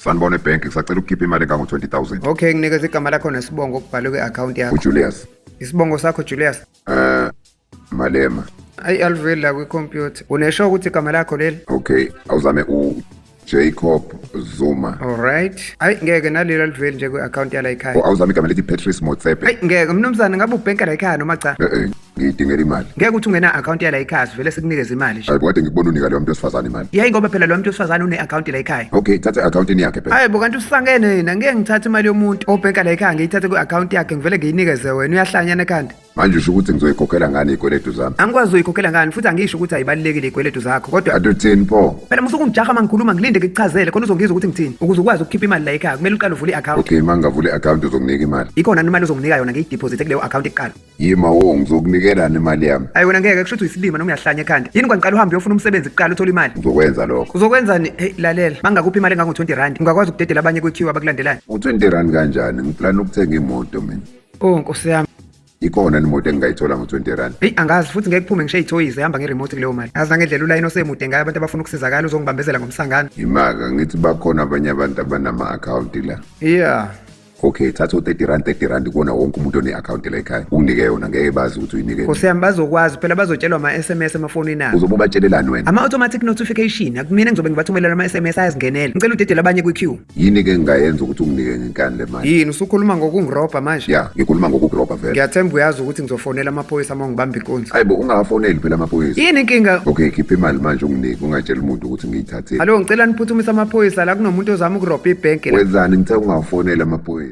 Sanibona ebhenki, ngisacela ukukhipha imali engango-20,000. Okay, nginikeza igama lakho nesibongo okubhalwe kwi-akhawunti yakho. UJulius. Isibongo sakho, Julius? Malema. Ayi, aliveli la kwikhompyutha. Unesho ukuthi igama lakho leli? Okay, awuzame uJacob Zuma. Alright. Ayi, ngeke naleli aliveli nje kwi-akhawunti yala ekhaya. Oh, awuzame igama elithi Patrice Motsepe. Ayi, ngeke mnumzane, ngabe ubhenka la ekhaya noma cha? Eh, ngiyidingela imali. Ngeke uthi ungena akhawunti yala ekhaya sivele sikunikeze imali nje. Hayi, kade ngikubona unika leyo muntu wesifazane imali. Yayi, ngoba phela lo muntu wesifazane une-akhawunti la ekhaya. Okay, thatha i-akhawuntini yakhe phela. Hayi bo, kanti usangene yena. Ngeke ngithathe imali yomuntu obhenka la ekhaya ngiyithathe kwi-akhawunti yakhe ngivele ngiyinikeze wena. Uyahlanya ekhanda. Manje usho ukuthi ngizoyikhokhela ngani iy'kweletu zami? Angikwazi uyikhokhela ngani, futhi angisho ukuthi ayibalulekile iy'kweletu zakho, kodwa Kanti uthini pho? Phela musuke ungijaha uma ngikhuluma, ngilinde ngikuchazele khona uzongizwa ukuthi ngithini. Ukuze ukwazi ukukhipha imali la ekhaya kumele uqale uvule i-akhawunti. Okay, uma ngingavula i-akhawunti uzonginika imali? Ikhona imali ozonginika yona, ngiyidiphozithe kuleyo akhawunti kuqala. Yima wo, ngizokunikelani imali yami? Ayi wena, ngeke kusho ukuthi uyisilima noma uyahlanya ekhanda. Yini kwangiqala uhambe uyofuna umsebenzi kuqala uthole imali? Ngizokwenza lokho. Uzokwenzani? Hey, lalela, mangakuphi imali engango-R20, ungakwazi ukudedela abanye kwi-queue abakulandelayo? U-R20 kanjani? Ngiplana ukuthenga imoto mina. Oh nkosi yami. Ikhona imoto engingayithola ngo-R20? Eyi, angazi, futhi ngeke kuphume ngisho ey'thoyizi ehamba nge-remote kuleyo mali. Azi nangendlela ulayini osemude ngayo abantu abafuna ukusizakala, uzongibambezela ngomsangano. Imaka, ngithi bakhona abanye abantu abanama-akhawunti la. Yeah. Okay, thatha u-R30, R30 kuwona wonke umuntu one-akhawunti la ekhaya, unginike yona. Ngeke bazi ukuthi uyinike. Nkosi yami, bazokwazi phela, bazotshelwa ama-SMS emafonini abo. Uzobe ubatshelelani wena? Ama-automatic notification. Akumina ngizobe ngibathumelela ama-SMS, ayazingenela. Ngicela udedele abanye kwi-queue. Yini-ke engingayenza ukuthi unginike ngenkani le mali? Yini, usukhuluma ngokungirobha manje? Ya, ngikhuluma ngokukurobha vele. Ngiyathemba uyazi ukuthi ngizofonela amaphoyisa uma ngibamba inkunzi. Hayi bo, ungawafoneli phela amaphoyisa. Yini inkinga? Okay, khipha imali manje unginike, ungatsheli umuntu ukuthi ngiyithathile. Alo, ngicela niphuthumise amaphoyisa la, kunomuntu ozama ukurobha ibhenki la. Wenzani? Ngithe ungawafoneli amaphoyisa.